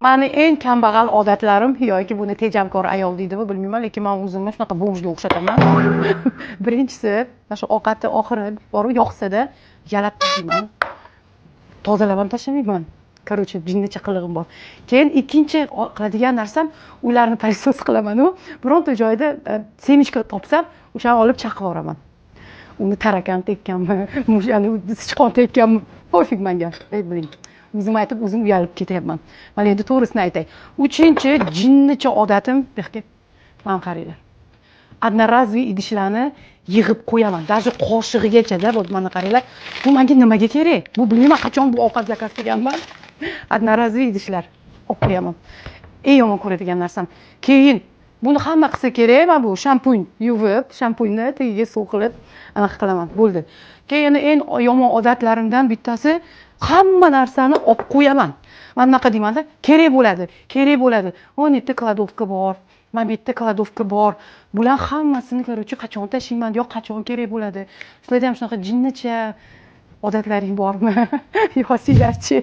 Mani eng kambag'al odatlarim yoki buni tejamkor ayol deydimi, bilmayman, lekin man o'zimni shunaqa бомж ga o'xshataman. Birinchisi, mana shu ovqatni oxiri borib yoqsada, yalab tashlayman. Tozalab ham tashlamayman. Короче, jinnicha qilig'im bor. Keyin ikkinchi qiladigan narsam, ularni пылесос qilamanu, bironta joyda семечка topsam, o'shani olib chaqib yuboraman. Uni tarakan tekkanmi, o'shani sichqon tekkanmi, пофиг manga. Ey, блин. O'zim aytib, o'zim uyalib ketyapman. Mana endi to'g'risini aytay. Uchinchi jinnicha odatim, bu yoqqa mana qaranglar. Одноразовый idishlarni yig'ib qo'yaman. Даже qoshig'igacha-da, вот mana qaranglar. Bu menga nimaga kerak? Bu bilmayman, qachon bu ovqat заказ qilganman. Одноразовый idishlar olib qo'yaman. Eng yomon ko'radigan narsam. Keyin buni hamma qilsa kerak, mana bu shampun yuvib, shampunni tagiga suv qilib anaqa qilaman. Bo'ldi. Keyin yana eng yomon odatlarimdan bittasi, hamma narsani olib qo'yaman. Mana bunaqa deymanda, kerak bo'ladi, kerak bo'ladi. O, yerda кладовка bor, mana bu yerda кладовка bor. Bular hammasini, короче, qachon tashlayman yo qachon kerak bo'ladi. Sizlarda ham shunaqa jinnicha odatlaring bormi? Yozinglarchi.